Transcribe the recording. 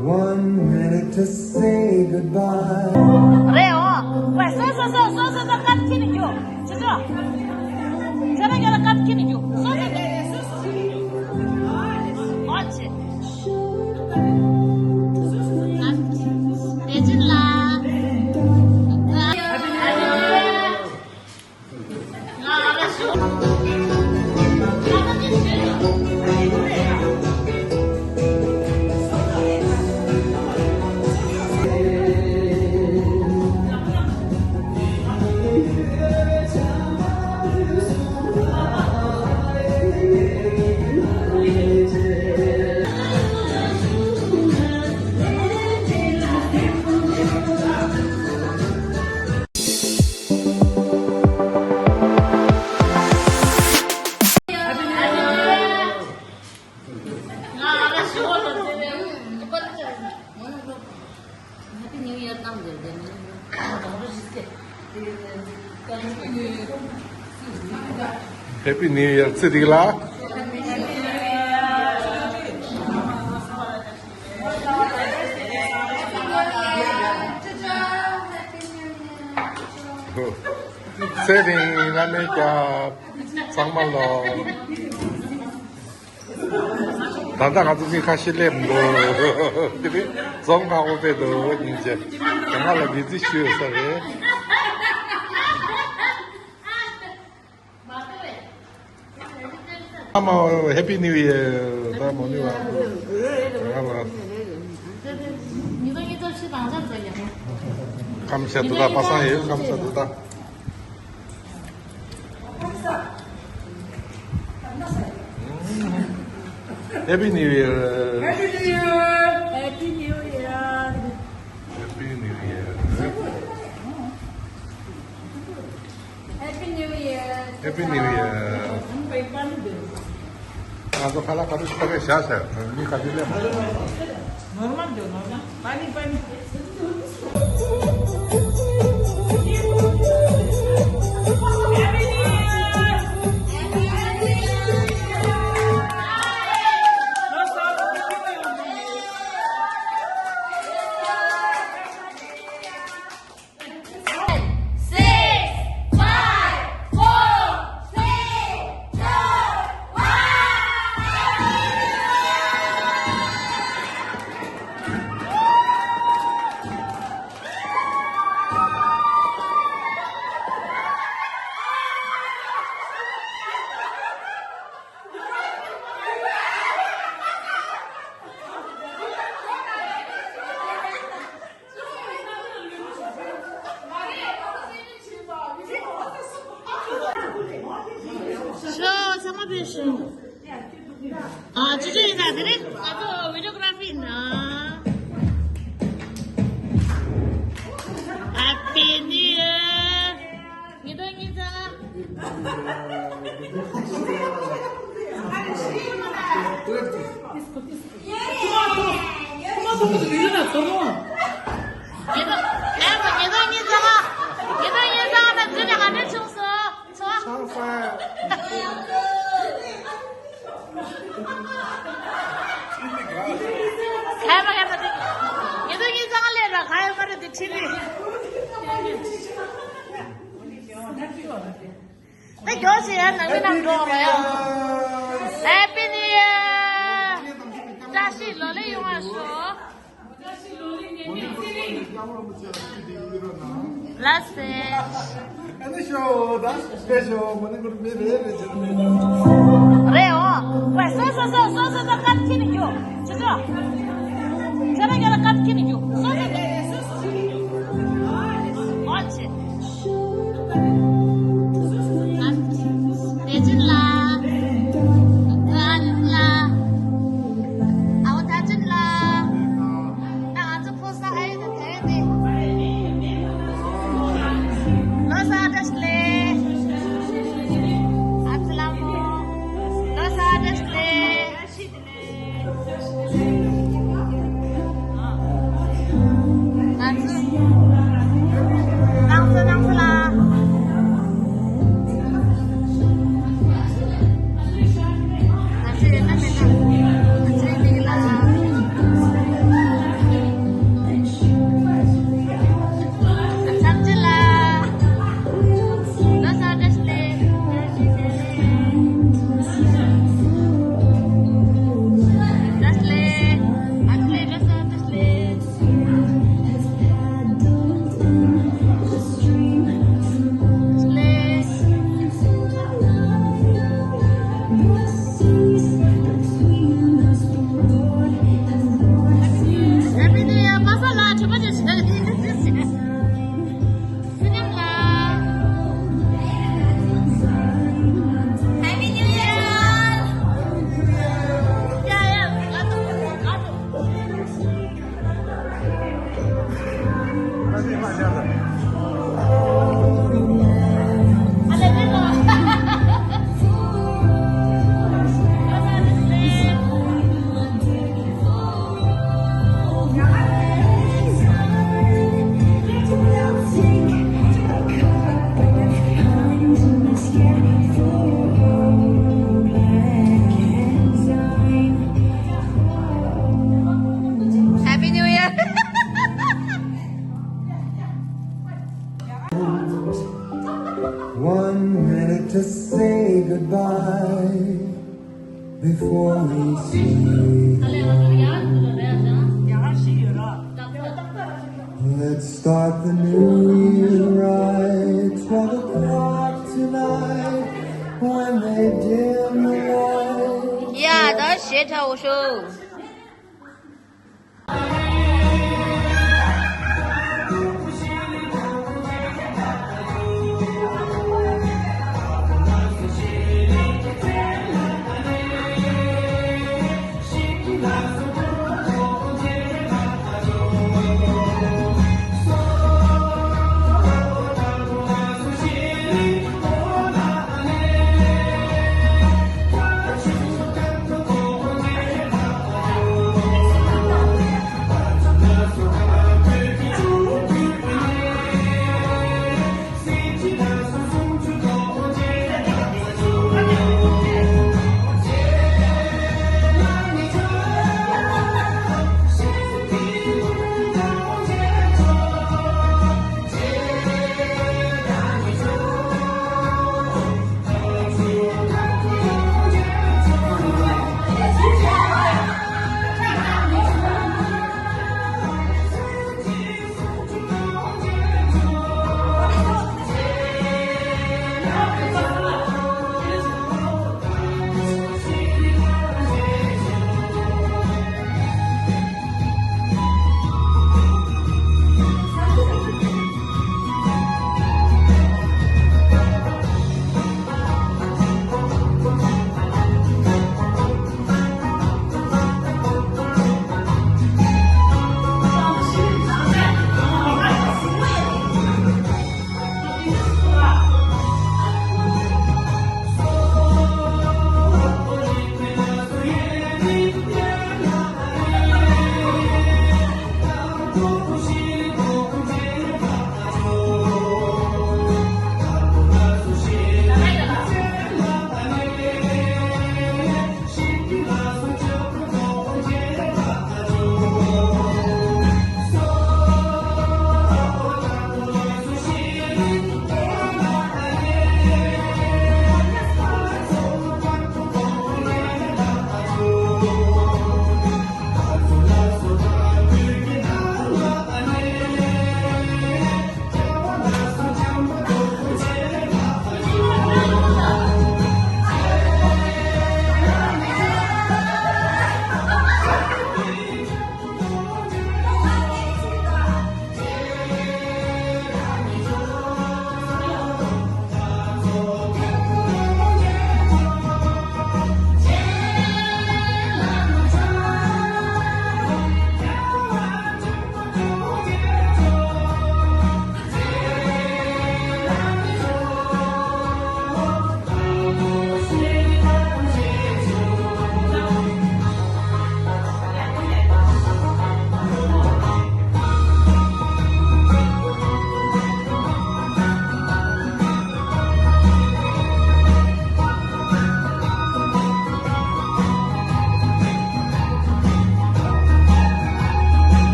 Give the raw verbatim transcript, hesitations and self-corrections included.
One minute to say goodbye. རེད་འོ། ཝེ་སོ་སོ་སོ་སོ་སོ་སོ་ཀ་ཁྱི་ནི་རྒྱུ། ཅི་ཅོ། ཅ་ན་ག་ལ་ཀ་ཁྱི་ནི་རྒྱུ། སོ་སོ་སོ་སོ་སོ་ཨོ་ཅི། དེ་ཅི་ལ། Happy New Year. ཚེ་རིང་ལགས། ཚེ་རིང་བླ་མའི་སྐྱབས། ཚང་མ་ལོ། ད་ལྟ་ང་ཚོ་མི་ཁ་ཤས་སླེབས་འདུག་དེ་རིང་རྫོང་ཁག་པོ་དཔེ་འདུག་སྙིང་རྗེ། ང་ལ་བི་ཛི་ཞུ་ཡོད་ས་རེད། ཨ་མ། Happy New Year. ད་མོ་ནི་བ། ང་ལ། ཁམས་ཤ་དུ་ད་པ་སང་ཡོད། ཁམས་ཤ་དུ་ད། Happy New Year. Happy New Year. Happy New Year. Happy New Year. Happy New Year. Happy New Year. ང་ཚོ་ཁ་ལག་ག་རེ་ཞིག་ག་རེ་བཞག་ཟེར། མི་ག་ཚོད་སླེབས་མ་རེད། Normal འདུག normal. Pani pani. Six, five, four, three, two, one. ཤོག་ཚང་མ་ཕེབས་ཤོག་ཨ་ཅི་ཅི་ཡིན་ན་དེ་རིང་ང་ཚོ་བི་ཌི་ཡོ་གྷི་ར་ཕི་ཡིན་ན། Happy New Year. ཉིས་སྟོང་ཉི་ཤུ་རྩ་ལྔ། ཉིས་སྟོང་ཉི་ཤུ་རྩ་ལྔ། ཉིས་སྟོང་ཉི་ཤུ་རྩ་ལྔ་ནང་འཛུལ་ནས་ག་འདྲ་བྱུང་སོང་། ཆང་ས། ཁ་ཡ་མ་ཁ་ཡ་མ་དེ། ཉིས་སྟོང་ཉི་ཤུ་རྩ་ལྔ་ལས་ར་ཁ་ཡ་མ་རེད་དེ་ཁྲིད་ལས། ད་མགྱོགས་ཤིག་ཡ་ནང་མི་རྣམས་འགྲོ་བ་ཡ། Happy New Year. བཀྲ་ཤིས་ལོ་ལེགས་ཡོང་བ་ཤོག་ལགས་སེ། རེད་འོ། ཝེ་སོ་སོ་སོ་སོ་སོ་སོ་ཀ་ཁྱི་ནི་རྒྱུ། ཅི་ཅོ། ཅ་ན་ག་ལ་ཀ་ཁྱི་ནི་རྒྱུ། སོ་སོ་སོ་སོ་སོ་སོ། ཨོ་ཅི། དེ་ཅི་ལ། ཨ་ལ། ཨའོ་ད་ཅི་ལ། ད་ང་ཚོ་ཕོ་ས་ཨེ་ད་དེ་དེ། ལོ་གསར་བཀྲ་ཤིས་བདེ་ལེགས། ཨ་ཙི་ལ་མོ། ལོ་གསར་བཀྲ་ཤིས་བདེ་ལེགས། Happy New Year! Happy New Year! One minute to say goodbye before we sleep. Let's start the new year right, twelve o'clock tonight, when they dim the light. ཡ་ད་ཞེ་དྲག་འོ་ཤོ།